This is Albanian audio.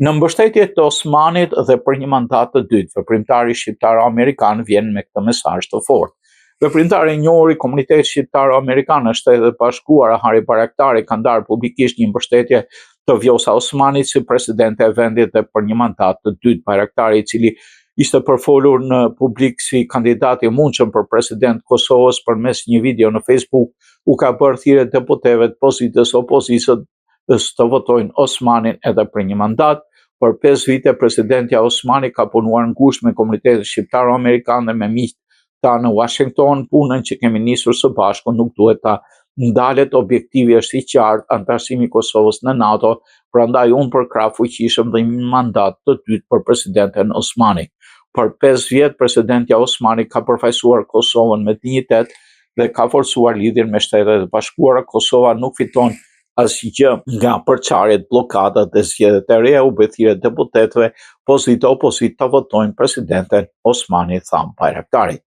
Në mbështetje të Osmanit dhe për një mandat të dytë, veprimtari shqiptaro-amerikan vjen me këtë mesazh të fortë. Veprimtari i njohur i komunitetit shqiptaro-amerikan në Shtetet e Bashkuara, Harry Bajraktari, ka ndarë publikisht një mbështetje të Vjosa Osmanit si presidente e vendit dhe për një mandat të dytë. Bajraktari, i cili ishte përfolur në publik si kandidat i mundshëm për president të Kosovës përmes një video në Facebook, u ka bërë thirrje deputetëve të pozitës, opozitës të votojnë Osmanin edhe për një mandat. Për 5 vite, presidentja Osmani ka punuar ngushtë me komunitetin shqiptaro-amerikan dhe me miqtë tanë në Washington, punën që kemi nisur së bashku nuk duhet ta ndalet, objektivi është i qartë, anëtarësimi i Kosovës në NATO, prandaj unë përkrah fuqishëm dhe një mandat të dytë për presidenten Osmani. Për 5 vjet, presidentja Osmani ka përfaqësuar Kosovën me dinjitet dhe ka forcuar lidhjen me Shtetet e Bashkuara. Kosova nuk fiton asgjë nga përçarjet, bllokadat dhe zgjedhjet e reja, u bëj thirrje deputetëve pozitë opozitë ta votojnë presidenten Osmani, tha Bajraktari.